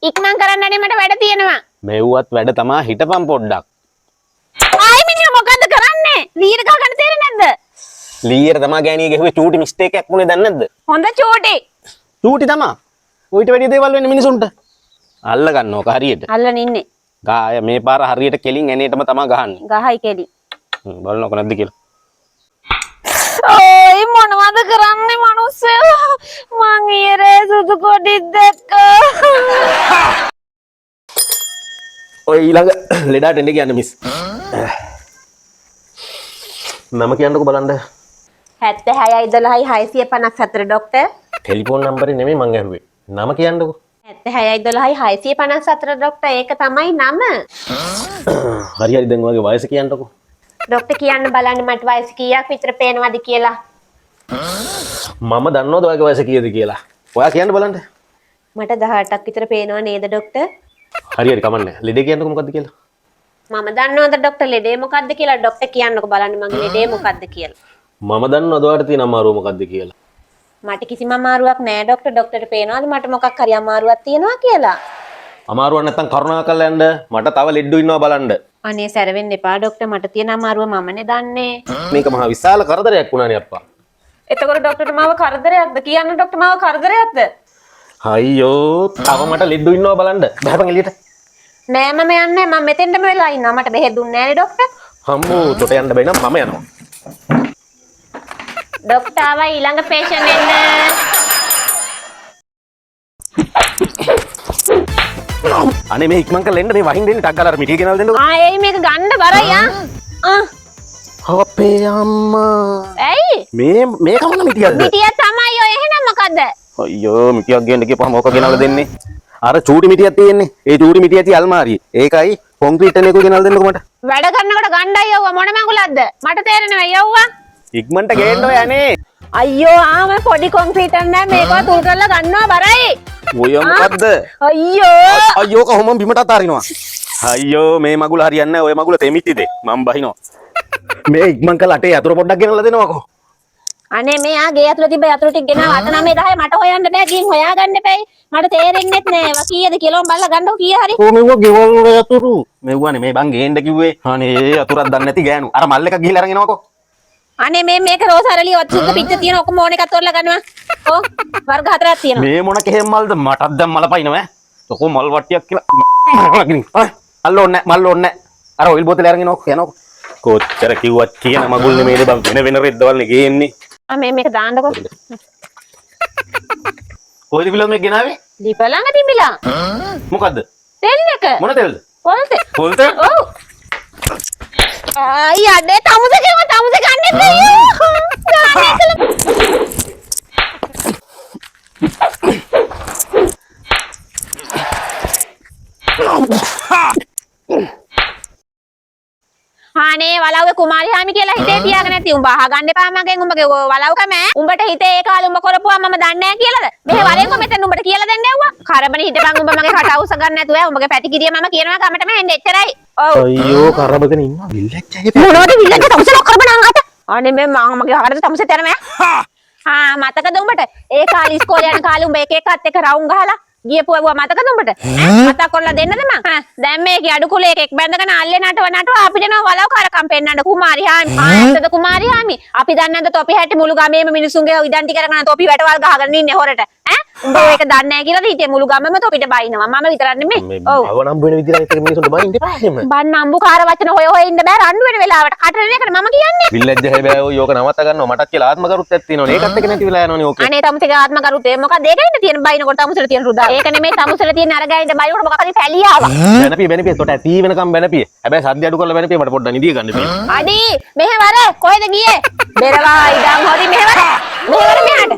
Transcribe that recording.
ඉක්මන් කරන්න අනේ මට වැඩ තියෙනවා. මෙව්වත් වැඩ තමා හිටපන් පොඩ්ඩක්. ආයි මිනිහා මොකද්ද කරන්නේ? ලීර ගහ ගන්න තේරෙන්නේ නැද්ද? ලීයට තමා ගෑණිය ගැහුවේ චූටි මිස්ටේක් එකක් වුණේ දන්නේ නැද්ද? හොඳ චූටි. චූටි තමා. ඔయిత වැඩි දේවල් වෙන්නේ මිනිසුන්ට. අල්ල ගන්න ඕක හරියට. අල්ලන ඉන්නේ. ගාය මේ පාර හරියට කෙලින් ඇනේටම තමා ගහන්නේ. ගහයි කෙලි. බලන්න ඕක නැද්ද කියලා. ඔයි මොනවද කරන්නේ මිනිස්සු? මං ඊයේ සුදු කොඩිත් දැක්කා. ඔය ඊළඟ ලෙඩාට එන්න කියන්න මිස්. නම කියන්නකෝ බලන්න. 76යි 12යි 654 ඩොක්ටර්. ටෙලිෆෝන් නම්බරේ නෙමෙයි මං ඇහුවේ. නම කියන්නකෝ. 76යි 12යි 654 ඩොක්ටර් ඒක තමයි නම. හරි හරි දැන් ඔයාගේ වයස කියන්නකෝ. ඩොක්ටර් කියන්න බලන්න මට වයස කීයක් විතර පේනවද කියලා. මම දන්නවද ඔයාගේ වයස කීයද කියලා? ඔයා කියන්න බලන්න. මට 18ක් විතර පේනව නේද ඩොක්ටර්? හරි හරි කමන්නේ. ලෙඩේ කියන්නකෝ මොකද්ද කියලා. මම දන්නවද ඩොක්ටර් ලෙඩේ මොකද්ද කියලා? ඩොක්ටර් කියන්නකෝ බලන්න මගේ ලෙඩේ මොකද්ද කියලා. මම දන්නවද ඔයාට තියෙන අමාරුව මොකද්ද කියලා? මට කිසිම අමාරුවක් නෑ ඩොක්ටර්. ඩොක්ටර්ට පේනවද මට මොකක් හරි අමාරුවක් තියෙනවා කියලා? අමාරුවක් නැත්තම් කරුණා කරලා යන්න. මට තව ලෙඩ්ඩු ඉන්නවා බලන්න. අනේ සැර වෙන්න එපා ඩොක්ටර්. මට තියෙන අමාරුව මමනේ දන්නේ. මේක මහා විශාල කරදරයක් වුණානේ අප්පා. එතකොට ඩොක්ටර්ට මාව කරදරයක්ද? කියන්න ඩොක්ටර් මාව කරදරයක්ද? අයියෝ තව මට ලෙඩ්ඩු ඉන්නවා බලන්න. බහපන් එළියට. නෑ මම යන්නේ නෑ. මම මෙතෙන්ටම වෙලා ඉන්නවා. මට බෙහෙත් දුන්නේ නෑනේ ඩොක්ටර්. හම්බෝ තොට යන්න බැයි නම් මම යනවා. ඩොක්ටර් ආවා ඊළඟ පේෂන්ට් එන්න. අනේ මේ ඉක්මන් කරලා එන්න මේ වහින්න එන්න ටක් ගාලා අර මිටිය ගෙනල්ලා දෙන්නකෝ. ආ එයි මේක ගන්න බරයි ආ. ආ අපේ අම්මා. ඇයි? මේ මේක මොන මිටියක්ද? මිටිය තමයි ඔය එහෙනම් මොකද්ද? අයියෝ මිටියක් ගේන්න ගියපහම ඕක ගෙනල්ලා දෙන්නේ. අර චූටි මිටියක් තියෙන්නේ. ඒ චූටි මිටිය ඇති අල්මාරියේ. ඒකයි කොන්ක්‍රීට් එක ගෙනල්ලා දෙන්නකෝ මට. වැඩ කරනකොට ගණ්ඩායි යව්වා මොන මඟුලක්ද? මට තේරෙනවා යව්වා. ඉක්මනට ගේන්න ඔය අනේ. අයියෝ ආ මම පොඩි කොන්ක්‍රීට් නෑ මේකව තුල් කරලා ගන්නවා බරයි. ඔය මොකද්ද? අයියෝ අයියෝ කොහොම බිමට අතාරිනවා. අයියෝ මේ මගුල හරියන්නේ නැහැ. ඔය මගුල තෙමිටිද? මං බහිනවා. මේ ඉක්මන් කරලා අටේ යතුරු පොඩ්ඩක් ගෙනල්ලා දෙනවකෝ. අනේ මේ ආ ගේ ඇතුළේ තිබ්බ යතුරු ටික ගෙනාව 8 9 10 මට හොයන්න බෑ ගිහින් හොයාගන්න එපැයි. මට තේරෙන්නෙත් නෑ ඒවා කීයද කියලා උන් බලලා ගන්නකො කීය හරි. ඕ මෙව්වා ගෙවල් වල යතුරු. මෙව්වානේ මේ බං ගේන්න කිව්වේ. අනේ යතුරක් දන්නේ නැති ගෑනු. අර මල් එකක් ගිහිල්ලා අරන් එනවකෝ. අනේ මේ මේක රෝස අරලිය ඔත් සුද්ධ පිච්ච තියෙන ඔක්කොම ඕන එකක් තෝරලා ගන්නවා. ඔව් වර්ග හතරක් තියෙනවා. මේ මොන කෙහෙම් මල්ද මටත් දැන් මල පයින්නවා ඈ. ඔකෝ මල් වට්ටියක් කියලා. මල් ඕනේ නෑ මල් ඕනේ නෑ. අර ඔයිල් බෝතලේ අරන් එනවකෝ යනවකෝ. කොච්චර කිව්වත් කියන මගුල් නෙමෙයිද බං වෙන වෙන රෙද්දවල් නේ ගේන්නේ. ආ මේ මේක දාන්නකෝ. කොහෙද පිළොම් එක ගෙනාවේ? ලිප ළඟ තිබිලා. මොකද්ද? තෙල් එක. මොන තෙල්ද? පොල් තෙල්. පොල් තෙල්? ඔව්. ආයි අඩේ තමුස කිව්ව තමුස ගන්නෙත් අයියෝ. ගානේ කළා. අනේ වලව්වේ කුමාරි හාමි කියලා හිතේ තියාගෙන නැති උඹ අහගන්න එපා මගෙන් උඹගේ ඔය වලව්කම ඈ. උඹට හිතේ ඒ කාලේ උඹ කරපුවා මම දන්නේ නැහැ කියලාද? මෙහෙ වරෙන්කො මෙතන උඹට කියලා දෙන්න ඇව්වා. කරබනේ හිටපන් උඹ මගේ කට අවුස්ස ගන්න නැතුව ඈ. උඹගේ පැටි කිරිය මම කියනවා ගමටම එන්න එච්චරයි. ඔව්. අයියෝ කරබගෙන ඉන්නවා විල්ලච්ච මොනවද විල්ලච්ච තමුස ලොක් කරබන අං අත. අනේ මේ මං මගේ හකට තමුස තැනම ඈ. ආ මතකද උඹට? ඒ කාලේ ඉස්කෝලේ යන කාලේ උඹ එක එකත් එක්ක රවුම් ගහලා ගියපු ඇව්වා මතකද උඹට? මතක් කරලා දෙන්නද මං? හා දැන් මේකේ අඩු කුලේ එකෙක් බැඳගෙන අල්ලේ නටව නටව අපිට නෝ වලව් කරකම් පෙන්නන්න කුමාරි හාමි. ආ ඇත්තද කුමාරි හාමි? අපි දන්නේ නැද්ද තොපි හැටි මුළු ගමේම මිනිසුන්ගේ ඉඩම් ටික අරගෙන තොපි වැටවල් ගහගෙන ඉන්නේ හොරට. ඈ උඹ ඒක දන්නේ නැහැ කියලාද හිටියේ මුළු ගමම තොපිට බයිනවා. මම විතරක් නෙමෙයි. මේ ඔව්. අවනම්බු වෙන විදිහට අනිත් එක මිනිසුන්ට බයින්න එපා එහෙම. බන් නම්බුකාර වචන හොය හොය ඉන්න බෑ රණ්ඩු වෙන වෙලාවට කටරෙන එකට මම කියන්නේ. විල්ලැජ්ජ හැබැයි ඔය ඕක නවත්ත ගන්නවා මටත් කියලා ආත්මගරුත්වයක් තියෙනවනේ. ඒකත් එක්ක නැති වෙලා යනවනේ ඕකේ. අනේ තමුසේගේ ආත්ම කරුතේ මොකක්ද ඒක ඉන්න තියෙන බයිනකොට තමුසේට තියෙන රුදා. ඒක නෙමෙයි තමුසේට තියෙන අර ගෑනිට බයිනකොට මොකක් හරි පැලියාවක්. බැනපිය බැනපිය තොට ඇති වෙනකම් බැනපිය. හැබැයි සද්ද අඩු කරලා බැනපිය මට පොඩ්ඩක් නිදිය ගන්න බෑ. අඩී මෙහෙ වර කොහෙද ගියේ? බෙරවා ඉඩම් හරි මෙහෙ වර. මෙහෙ වර මෙහාට.